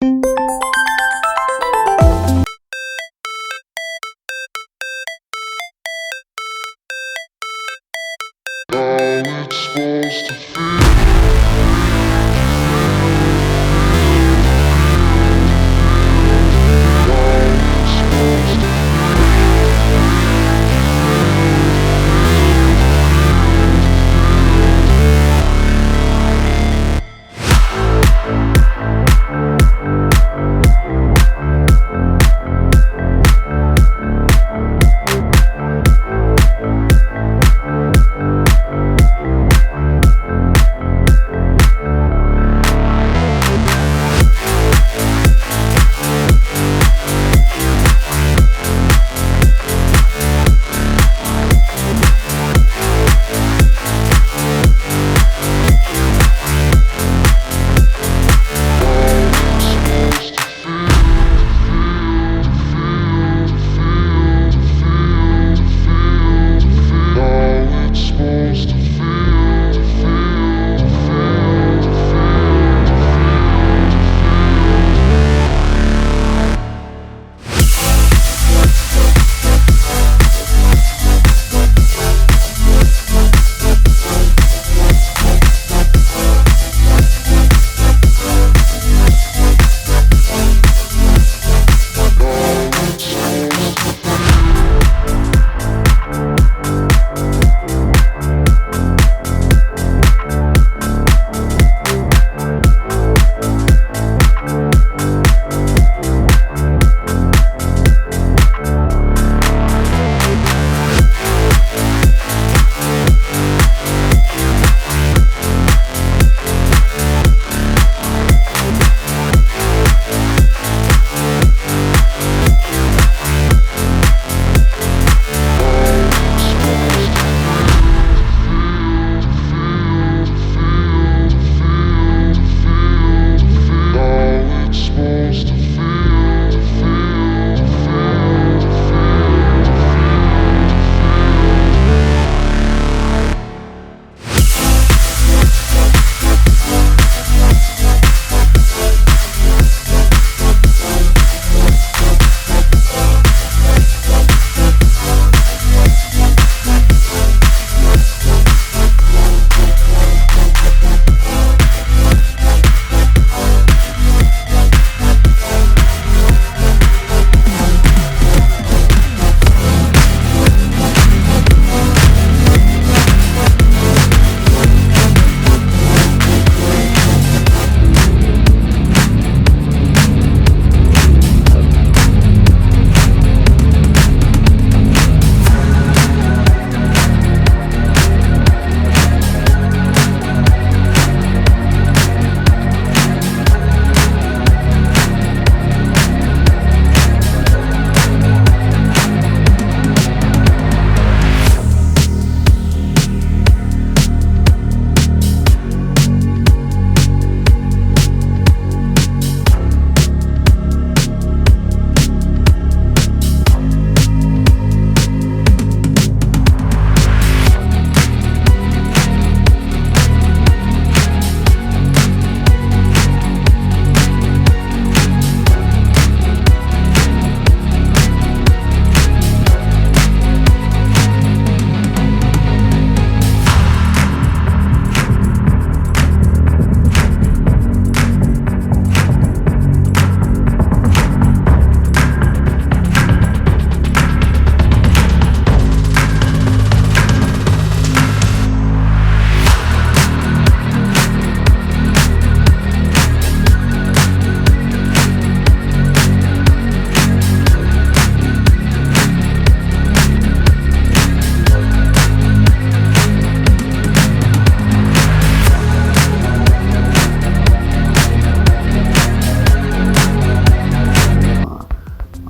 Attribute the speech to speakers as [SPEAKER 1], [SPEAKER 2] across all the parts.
[SPEAKER 1] How it's supposed to feel. How it's supposed to. How it's supposed to feel, feel, feel, feel. How it's supposed to. How it's supposed to feel, feel, feel, feel.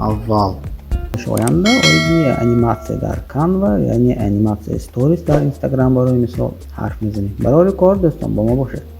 [SPEAKER 2] Аввал оянда оиди аниматсия дар Canva, яъне аниматсияи сторис дар Инстаграм, барои мисол, ҳарф мезанем. Барори кор, дӯстон, бо мо бошед.